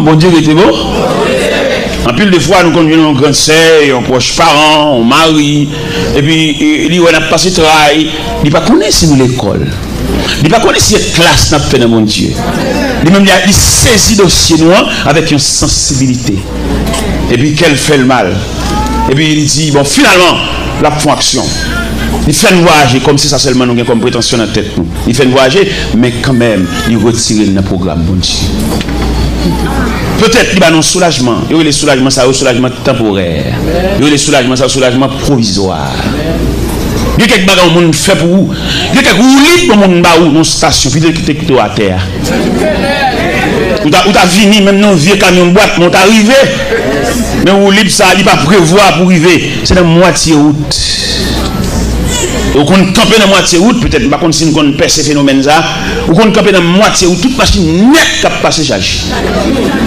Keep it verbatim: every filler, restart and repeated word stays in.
Bondye rete bon. Anpil de fwa, nou konn jwenn yon grann sè, yon pwòch paran, yon mari, epi e, li wè n ap pase tray, li pa konnen si nou lekòl. Li pa konnen si se klas n ap fè nan Bondye. Li menm, li, li sezi dosye nou an avèk yon sansibilite. Epi kè l fè l mal. Epi li di, bon, finalman, l ap fè yon aksyon. Li fè n vwayaje, kòm se sa sèlman nou gen kòm pretansyon nan tèt nou. Li fè n vwayaje, men kanmenm, li retire n nan pwogram Bondye. Petèt, li ba nou yon soulajman. Yo rele soulajman sa yo soulajman tanporè. Yo rele soulajman sa yo soulajman pwovizwa. Gen kèk bagay yon moun fè pou ou. Gen kèk woulib yon moun ba ou nan stasyon, pi te kite kite w atè a. Ou ta, ou ta vini menm nan yon vye kamyon bwat, men ou ta rive. Men woulib sa, li pa prevwa pou rive. Se nan mwatye wout. Ou konn kanpe nan mwatye wout, petèt, m pa konn si n konn pèse fenomèn sa. Ou konn kanpe nan mwatye wout, tout machin nèt k ap pase chaje.